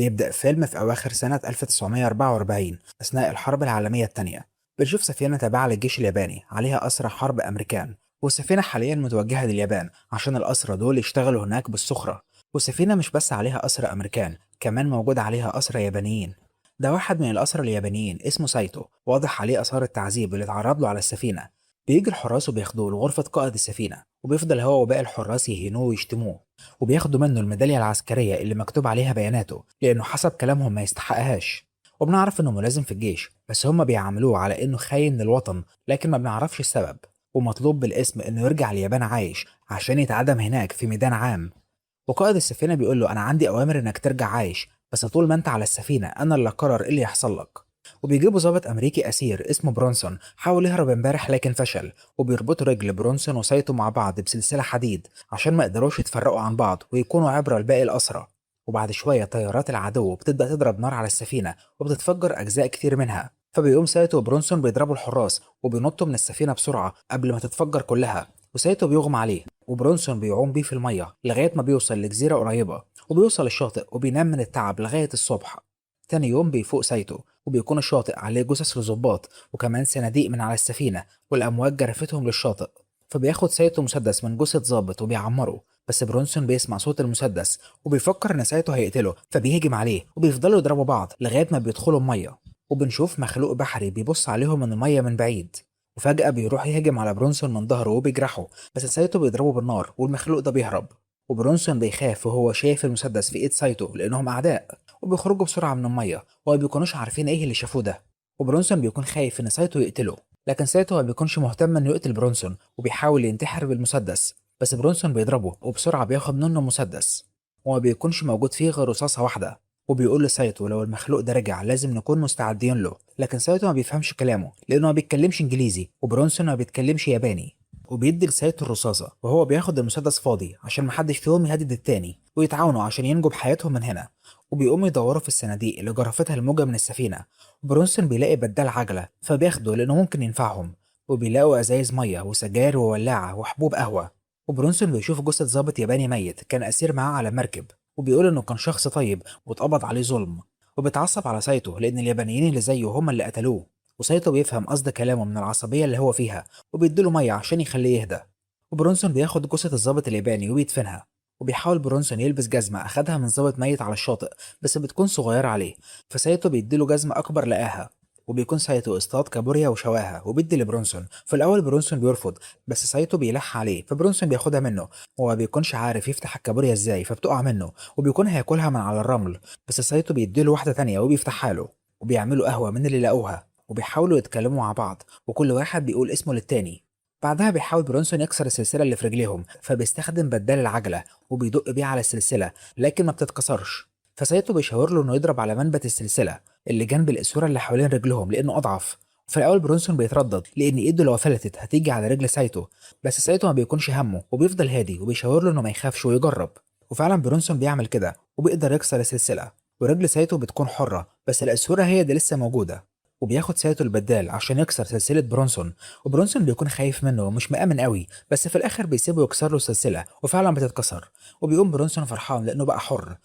بيبدأ فيلم في أواخر سنة 1944 أثناء الحرب العالمية الثانية. بنشوف سفينة تابعة للجيش الياباني عليها أسرى حرب أمريكان، والسفينة حاليا متوجهة لليابان عشان الأسرى دول يشتغلوا هناك بالسخرة. والسفينة مش بس عليها أسرى أمريكان، كمان موجود عليها أسرى يابانيين. ده واحد من الأسرى اليابانيين اسمه سايتو، واضح عليه آثار التعذيب اللي اتعرض له على السفينة. بيجي الحراس وبياخدوه لغرفة قائد السفينة، وبيفضل هو وباقي الحراس يهينوه ويشتموه، وبياخدوا منه الميدالية العسكرية اللي مكتوب عليها بياناته لأنه حسب كلامهم ما يستحقهاش. وبنعرف إنه ملازم في الجيش، بس هما بيعاملوه على إنه خاين للوطن، لكن ما بنعرفش السبب. ومطلوب بالاسم إنه يرجع اليابان عايش عشان يتعدم هناك في ميدان عام. وقائد السفينة بيقول له أنا عندي أوامر إنك ترجع عايش، بس طول ما أنت على السفينة أنا اللي أقرر إيه اللي يحصل لك. وبيجيبوا ضابط أمريكي أسير اسمه برونسون، حاول يهرب امبارح لكن فشل، وبيربطوا رجل برونسون وسايتو مع بعض بسلسلة حديد عشان ما يقدروش يتفرقوا عن بعض ويكونوا عبرة لباقي الأسرى. وبعد شوية طيارات العدو بتبدأ تضرب نار على السفينة وبتتفجر أجزاء كتير منها، فبيقوم سايتو وبرونسون بيضربوا الحراس وبينطوا من السفينة بسرعة قبل ما تتفجر كلها، وسايتو بيغمى عليه وبرونسون بيعوم بيه في المية لغاية ما بيوصل لجزيرة قريبة، وبيوصل الشاطئ وبينام من التعب لغاية الصبح. تاني يوم بيفوق سايتو وبيكون الشاطئ عليه جثث لظباط وكمان صناديق من على السفينة، والأمواج جرفتهم للشاطئ. فبياخد سايتو مسدس من جثة ظابط وبيعمره، بس برونسون بيسمع صوت المسدس وبيفكر إن سايتو هيقتله، فبيهجم عليه وبيفضلوا يضربوا بعض لغاية ما بيدخلوا المية. وبنشوف مخلوق بحري بيبص عليهم من المية من بعيد، وفجأة بيروح يهجم على برونسون من ظهره وبيجرحه، بس سايتو بيضربه بالنار والمخلوق ده بيهرب. وبرونسون بيخاف وهو شايف المسدس في ايد سايتو لانهم اعداء، وبيخرجوا بسرعة من المية وما بيكونوش عارفين ايه اللي شافوه ده. وبرونسون بيكون خايف ان سايتو يقتله، لكن سايتو ما بيكونش مهتم انه يقتل برونسون وبيحاول ينتحر بالمسدس، بس برونسون بيضربه وبسرعة بياخد منه المسدس، وما بيكونش موجود فيه غير رصاصة واحدة. وبيقول لسايتو لو المخلوق ده رجع لازم نكون مستعدين له، لكن سايتو ما بيفهمش كلامه لانه ما بيتكلمش انجليزي وبرونسون ما بيتكلمش ياباني. وبيدي لسايتو الرصاصة وهو بياخد المسدس فاضي عشان محدش فيهم يهدد التاني، ويتعاونوا عشان ينجوا بحياتهم من هنا. وبيقوموا يدوروا في الصناديق اللي جرفتها الموجة من السفينة. برونسون بيلاقي بدال عجلة فبياخده لأنه ممكن ينفعهم، وبيلاقوا أزايز مية وسجاير وولاعة وحبوب قهوة. وبرونسون بيشوف جثة ضابط ياباني ميت كان أسير معاه على مركب، وبيقول إنه كان شخص طيب واتقبض عليه ظلم. وبيتعصب على سايتو لأن اليابانيين اللي زيه هم اللي قتلوه، وسايتو بيفهم قصد كلامه من العصبية اللي هو فيها وبيديله مية عشان يخليه يهدى. وبرونسون بياخد جثة الضابط الياباني وبيدفنها. وبيحاول برونسون يلبس جزمة أخدها من ضابط ميت على الشاطئ، بس بتكون صغيرة عليه، فسايتو بيديله جزمة أكبر لقاها. وبيكون سايتو اصطاد كابوريا وشواها وبيدي لبرونسون. في الأول برونسون بيرفض، بس سايتو بيلح عليه فبرونسون بياخدها منه، وما بيكونش عارف يفتح الكابوريا ازاي فبتقع منه وبيكون هياكلها من على الرمل، بس سايتو بيديله واحدة تانية وبيفتحها له. وبيعملوا قهوة من اللي لقوها وبيحاولوا يتكلموا مع بعض وكل واحد بيقول اسمه للتاني. بعدها بيحاول برونسون يكسر السلسلة اللي في رجليهم، فبيستخدم بدال العجلة وبيدق بيه على السلسلة لكن ما بتتكسرش. فسايتو بيشاور له انه يضرب على منبت السلسلة اللي جنب الاسورة اللي حوالين رجلهم لانه اضعف. في الاول برونسون بيتردد لان ايده لو فلتت هتيجي على رجل سايتو، بس سايتو ما بيكونش همه وبيفضل هادي وبيشاور له انه ما يخافش ويجرب. وفعلا برونسون بيعمل كده وبيقدر يكسر السلسلة ورجل سايتو بتكون حرة، بس الاسورة هي اللي لسه موجودة. وبياخد سايتو البدال عشان يكسر سلسلة برونسون، وبرونسون بيكون خايف منه ومش مأمن قوي، بس في الآخر بيسيبه يكسر له السلسلة وفعلا بتتكسر. وبيقوم برونسون فرحان لأنه بقى حر،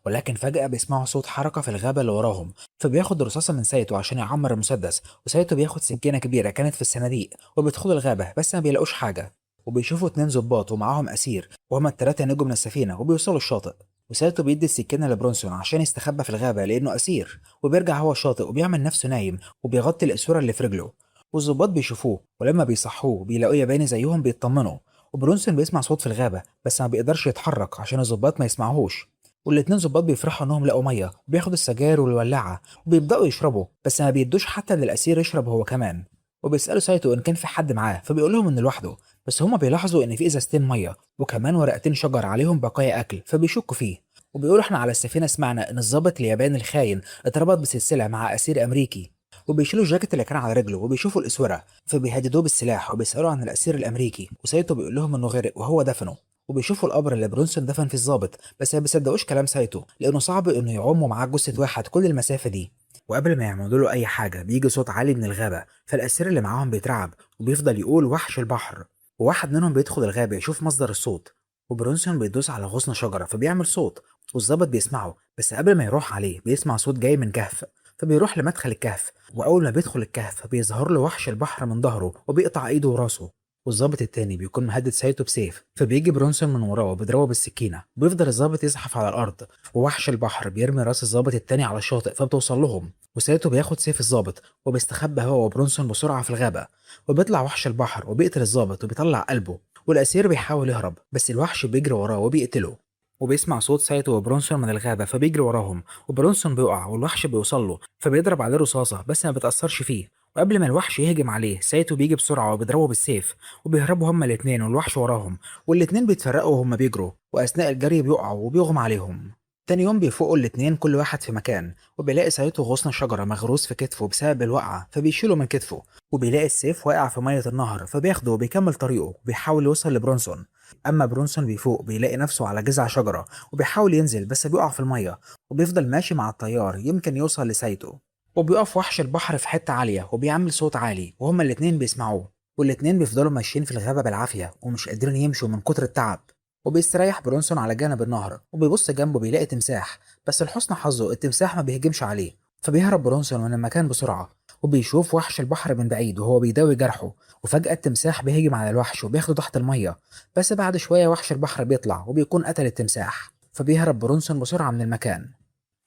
ولكن فجأة بيسمعوا صوت حركة في الغابة اللي وراهم، فبياخد رصاصة من سايتو عشان يعمر المسدس، وسايتو بياخد سكينة كبيرة كانت في الصناديق وبيدخلوا الغابة بس ما بيلاقوش حاجة. وبيشوفوا اتنين ظباط ومعاهم أسير، وهما التلاتة نجوا من السفينة وبيوصلوا الشاطئ. وسايتو بيدي السكينة لبرونسون عشان يستخبى في الغابة لأنه أسير، وبيرجع هو الشاطئ وبيعمل نفسه نايم وبيغطي الأسورة اللي في رجله. والظباط بيشوفوه ولما بيصحوه بيلاقوه ياباني زيهم بيطمنوا. وبرونسون بيسمع صوت في الغابة بس ما بيقدرش يتحرك عشان الظباط ما يسمعوهوش. والاتنين ظباط بيفرحوا انهم لقوا ميه، وبياخدوا السجاير والولاعه وبيبداوا يشربوا، بس ما بيدوش حتى للاسير يشرب هو كمان. وبيسالوا سايتو ان كان في حد معاه فبيقول لهم انه لوحده، بس هما بيلاحظوا ان في ازازتين ميه وكمان ورقتين شجر عليهم بقايا اكل فبيشكوا فيه. وبيقولوا احنا على السفينه سمعنا ان الضابط الياباني الخاين اتربط بسلسله مع اسير امريكي. وبيشيلوا الجاكيت اللي كان على رجله وبيشوفوا الاسوره فبيهددوه بالسلاح وبيسالوا عن الاسير الامريكي، وسايتو بيقول لهم انه غرق وهو دفنه. وبيشوفوا القبر اللي برونسون دفن فيه الضابط، بس ما بيصدقوش كلام سايتو لانه صعب انه يعوم ومعاه جثه واحد كل المسافه دي. وقبل ما يعملوا له اي حاجه بيجي صوت عالي من الغابه، فالاسير اللي معاهم بيترعب وبيفضل يقول وحش البحر. وواحد منهم بيدخل الغابه يشوف مصدر الصوت، وبرونسون بيدوس على غصن شجره فبيعمل صوت، والظابط بيسمعه، بس قبل ما يروح عليه بيسمع صوت جاي من كهف، فبيروح لمدخل الكهف، وأول ما بيدخل الكهف بيظهر له وحش البحر من ظهره وبيقطع إيده وراسه. والظابط التاني بيكون مهدد سايتو بسيف، فبيجي برونسون من وراه وبيضربه بالسكينة، وبيفضل الظابط يزحف على الأرض، ووحش البحر بيرمي راس الظابط التاني على الشاطئ فبتوصل لهم، وسايتو بياخد سيف الظابط وبيستخبى هو وبرونسون بسرعة في الغابة، وبيطلع وحش البحر وبيقتل الظابط وبيطلع قلبه، والأسير بيحاول يهرب بس الوحش بيجري وراه وبيقتله. وبيسمع صوت سايتو وبرونسون من الغابة فبيجري وراهم، وبرونسون بيقع والوحش بيوصل له فبيضرب عليه رصاصة بس ما بتأثرش فيه. وقبل ما الوحش يهجم عليه سايتو بيجي بسرعة وبيضربه بالسيف، وبيهربوا هما الاتنين والوحش وراهم، والاتنين بيتفرقوا وهما بيجروا، وأثناء الجري بيقعوا وبيغمى عليهم. تاني يوم بيفوقوا الاتنين كل واحد في مكان، وبيلاقي سايتو غصن شجرة مغروس في كتفه بسبب الوقعة فبيشيله من كتفه، وبيلاقي السيف واقع في مية النهر فبياخده وبيكمل طريقه وبيحاول يوصل لبرونسون. أما برونسون بيفوق بيلاقي نفسه على جذع شجرة وبيحاول ينزل بس بيقع في المية، وبيفضل ماشي مع التيار يمكن يوصل لسايتو. وبيقف وحش البحر في حتة عالية وبيعمل صوت عالي وهما الاتنين بيسمعوه، والاتنين بيفضلوا ماشيين في الغابة بالعافية ومش قادرين يمشوا من كتر التعب. وبيستريح برونسون على جانب النهر وبيبص جنبه بيلاقي تمساح، بس لحسن حظه التمساح ما بيهجمش عليه، فبيهرب برونسون من المكان بسرعة، وبيشوف وحش البحر من بعيد وهو بيداوي جرحه، وفجأة التمساح بيهجم على الوحش وبياخده تحت المية، بس بعد شوية وحش البحر بيطلع وبيكون قتل التمساح، فبيهرب برونسون بسرعة من المكان.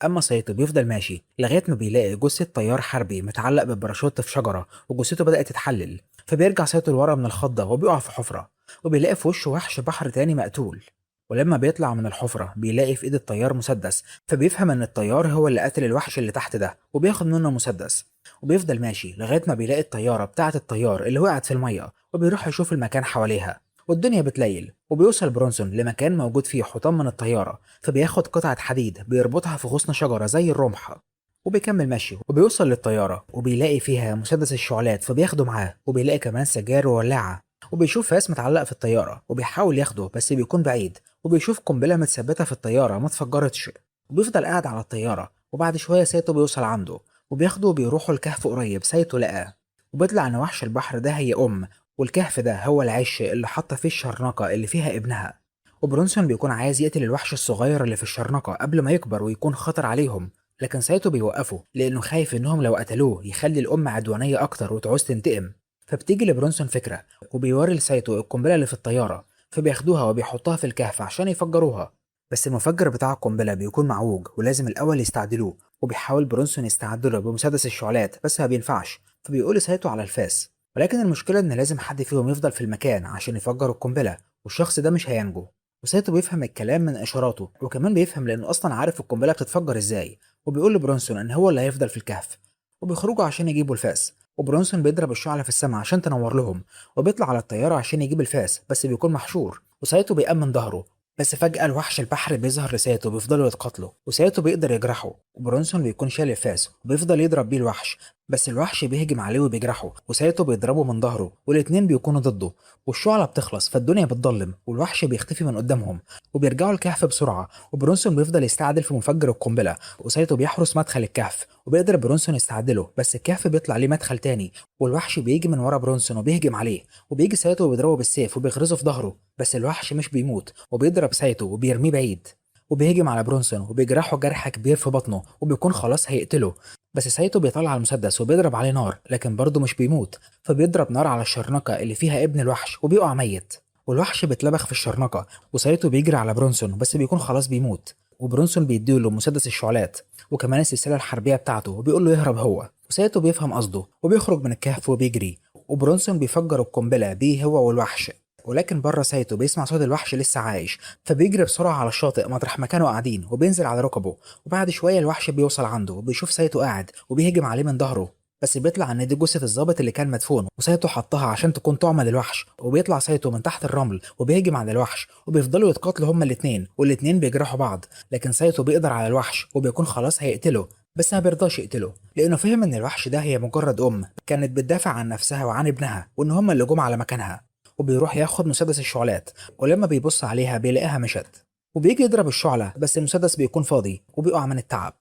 أما سايتو بيفضل ماشي لغاية ما بيلاقي جثة طيار حربي متعلق بباراشوت في شجرة وجثته بدأت تتحلل، فبيرجع سايتو لورا من الخضة وبيقع في حفرة، وبيلاقي في وشه وحش بحر تاني مقتول. ولما بيطلع من الحفرة بيلاقي في ايد الطيار مسدس، فبيفهم ان الطيار هو اللي قتل الوحش اللي تحت ده وبياخد منه مسدس. وبيفضل ماشي لغاية ما بيلاقي الطيارة بتاعة الطيار اللي وقعت في المية، وبيروح يشوف المكان حواليها، والدنيا بتليل. وبيوصل برونسون لمكان موجود فيه حطام من الطيارة، فبياخد قطعة حديد بيربطها في غصن شجرة زي الرمح، وبيكمل ماشي وبيوصل للطيارة وبيلاقي فيها مسدس الشعلات فبياخده معاه، وبيلاقي كمان سجاير وولاعة، وبيشوف فاس متعلق في الطيارة وبيحاول ياخده بس بيكون بعيد، وبيشوف قنبلة متثبتة في الطيارة ما اتفجرتش، وبيفضل قاعد على الطيارة. وبعد شوية سايتو بيوصل عنده وبياخده وبيروحوا الكهف قريب سايتو لقاه، وبيطلع ان وحش البحر ده هي أم، والكهف ده هو العش اللي حاطة فيه الشرنقة اللي فيها ابنها. وبرونسون بيكون عايز يقتل الوحش الصغير اللي في الشرنقة قبل ما يكبر ويكون خطر عليهم، لكن سايتو بيوقفه لأنه خايف إنهم لو قتلوه يخلي الأم عدوانية أكتر وتعوز تنتقم. فبتيجي لبرونسون فكرة وبيوري لسايتو القنبلة اللي في الطيارة، فبياخدوها وبيحطوها في الكهف عشان يفجروها، بس المفجر بتاع القنبلة بيكون معوج ولازم الأول يستعدلوه، وبيحاول برونسون يستعدله بمسدس الشعلات بس ما بينفعش، فبيقول لسايتو على الفاس، ولكن المشكلة إن لازم حد فيهم يفضل في المكان عشان يفجر القنبلة، والشخص ده مش هينجو. وسايتو بيفهم الكلام من إشاراته، وكمان بيفهم لأنه أصلا عارف القنبلة بتتفجر إزاي، وبيقول لبرونسون إن هو اللي هيفضل في الكهف. وبيخرجوا عشان يجيبوا الفاس، وبرونسون بيضرب الشعلة في السماء عشان تنور لهم، وبيطلع على الطيارة عشان يجيب الفاس بس بيكون محشور، وسايتو بيأمن ظهره، بس فجأة الوحش البحر بيظهر لسايتو وبيفضلوا يتقاتلوا، وسايتو بيقدر يجرحه، وبرونسون بيكون شايل الفاس وبيفضل يضرب بيه الوحش، بس الوحش بيهجم عليه وبيجرحه، وسايتو بيضربه من ظهره، والاتنين بيكونوا ضده، والشعلة بتخلص فالدنيا بتضلم، والوحش بيختفي من قدامهم، وبيرجعوا الكهف بسرعة، وبرونسون بيفضل يستعدل في مفجر القنبلة، وسايتو بيحرس مدخل الكهف، وبيقدر برونسون يستعدله، بس الكهف بيطلع ليه مدخل تاني، والوحش بيجي من ورا برونسون وبيهجم عليه، وبيجي سايتو وبيضربه بالسيف وبيغرزه في ظهره، بس الوحش مش بيموت، وبيضرب سايتو وبيرميه بعيد، وبيهجم على برونسون وبيجرحه جرح كبير في بطنه، وبيكون خلاص هيقتله، بس سايتو بيطلع المسدس وبيضرب عليه نار، لكن برضه مش بيموت، فبيضرب نار على الشرنقة اللي فيها ابن الوحش وبيقع ميت، والوحش بيتلبخ في الشرنقة، وسايتو بيجري على برونسون بس بيكون خلاص بيموت، وبرونسون بيديله مسدس الشعلات وكمان السلسلة الحربية بتاعته وبيقول له يهرب هو، وسايتو بيفهم قصده وبيخرج من الكهف وبيجري، وبرونسون بيفجر القنبلة بيه هو والوحش، ولكن بره سايتو بيسمع صوت الوحش لسه عايش، فبيجري بسرعة على الشاطئ مطرح ما كانوا قاعدين وبينزل على ركبه، وبعد شوية الوحش بيوصل عنده وبيشوف سايتو قاعد وبيهجم عليه من ظهره، بس بيطلع ان دي جثة الضابط اللي كان مدفون وسايتو حطها عشان تكون طعمة للوحش، وبيطلع سايتو من تحت الرمل وبيهجم على الوحش، وبيفضلوا يتقاتلوا هما الاتنين، والاتنين بيجرحوا بعض، لكن سايتو بيقدر على الوحش وبيكون خلاص هيقتله، بس ما بيرضاش يقتله لانه فهم ان الوحش ده هي مجرد ام كانت بتدافع عن نفسها وعن ابنها، وان هما اللي جم على مكانها، وبيروح ياخد مسدس الشعلات، ولما بيبص عليها بيلاقيها مشت، وبيجي يضرب الشعلة بس المسدس بيكون فاضي وبيقع من التعب.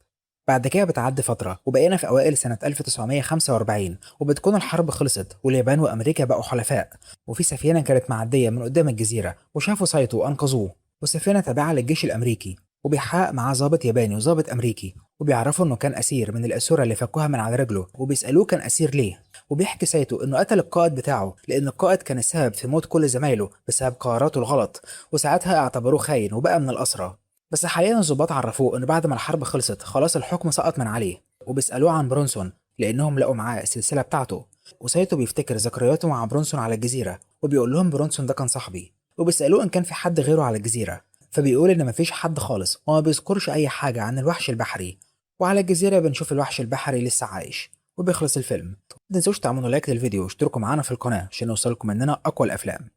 بعد كده بتعدي فترة وبقينا في أوائل سنة 1945، وبتكون الحرب خلصت واليابان وأمريكا بقوا حلفاء، وفي سفينة كانت معدية من قدام الجزيرة وشافوا سايتو وأنقذوه، وسفينة تابعة للجيش الأمريكي، وبيحقق معاه ضابط ياباني وضابط أمريكي، وبيعرفوا إنه كان أسير من الأسورة اللي فكوها من على رجله، وبيسألوه كان أسير ليه، وبيحكي سايتو إنه قتل القائد بتاعه لأن القائد كان السبب في موت كل زمايله بسبب قراراته الغلط، وساعتها اعتبروه خاين وبقى من الأسرى. بس حاليا الضباط عرفوه إنه بعد ما الحرب خلصت خلاص الحكم سقط من عليه، وبيسألوه عن برونسون لأنهم لقوا معاه السلسلة بتاعته. وسايتو بيفتكر ذكرياته مع برونسون على الجزيرة، وبيقول لهم برونسون ده كان صاحبي، وبيسألوه إن كان في حد غيره على الجزيرة، فبيقول إن مفيش حد خالص وما بيذكرش أي حاجة عن الوحش البحري. وعلى الجزيرة بنشوف الوحش البحري لسه عايش، وبيخلص الفيلم. متنسوش تعملوا like للفيديو واشتركوا معانا في القناة عشان يوصلكم مننا أقوى الأفلام.